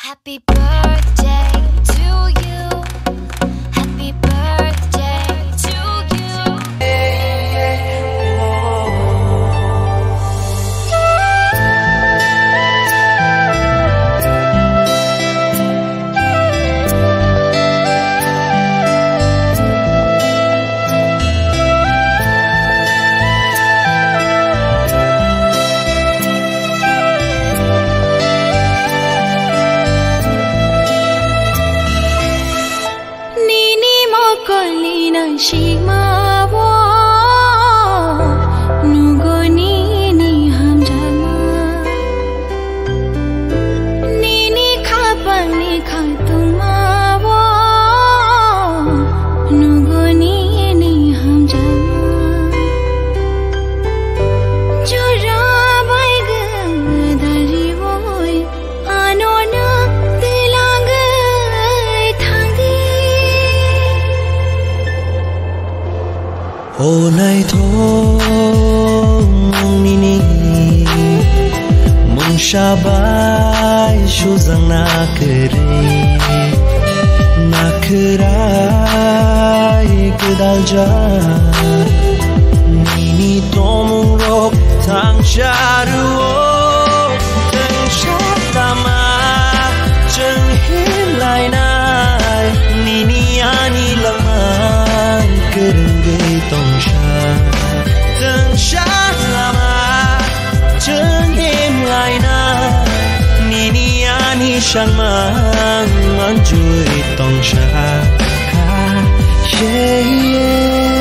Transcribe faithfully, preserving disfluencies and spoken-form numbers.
Happy birthday to you. Happy birthday to you. Nini mokolni nangsikmao nugo nini hamjakma. Nini khapangni khatungmao nugo nini hamjakma. Jora bai gadarioi ano no twilangwi thangdi. O naithok nini mungsa bai sujak nakwrwi, nakhwrai gwdaljak nini tongmungrok thangsa rwo. Twngsa lama chwng himlainai, nini ani langma kwrwngwi tongsa. Twngsa lama chwng himlainai, nini ani sangma manjui tongsa. Yeah, yeah.